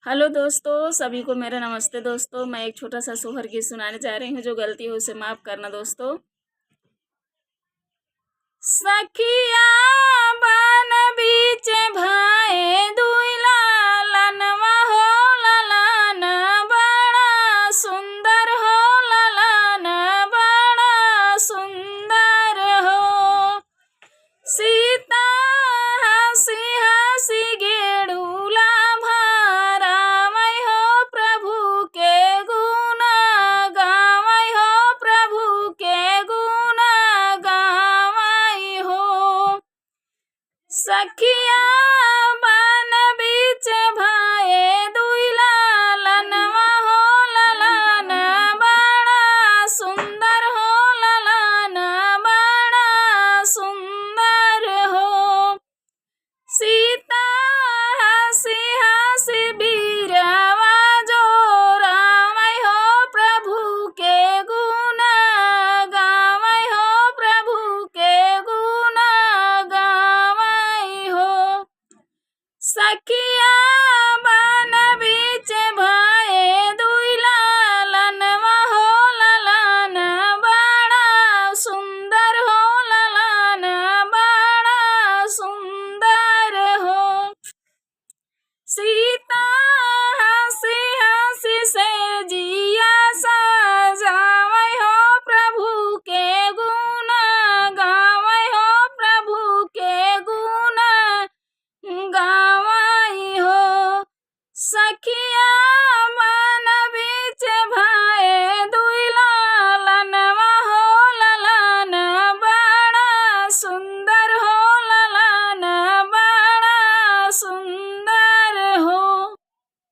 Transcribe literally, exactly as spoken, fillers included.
हेलो दोस्तों, सभी को मेरा नमस्ते। दोस्तों, मैं एक छोटा सा सोहर गीत सुनाने जा रही हूँ, जो गलती हो उसे माफ़ करना दोस्तों। सखिया बन बीच भाए दुई लालनवा हो, ललन बड़ा सुंदर हो, ललन बड़ा सुंदर हो। सीता हँसी हँसी गेड़ूला भरावै हो, प्रभु के गुण गावै हो, प्रभु के गुण गावै हो। सखिया बन बीच भाए दुई लालनवा हो, ललन बड़ा सुंदर हो, ललन बड़ा सुंदर हो। सीता हँसी हँसी बीरवा जोरावै हो, प्रभु के गुण गावै हो, प्रभु के गुण गावै हो। सखिया बन बीच भाए दुई लालनवा हो, ललन बड़ा सुंदर हो, ललन बड़ा सुंदर हो। सीता हँसी हँसी सेजिया सजावै हो, प्रभु के गुण गावै हो, प्रभु के गुण गावै हो। सखिया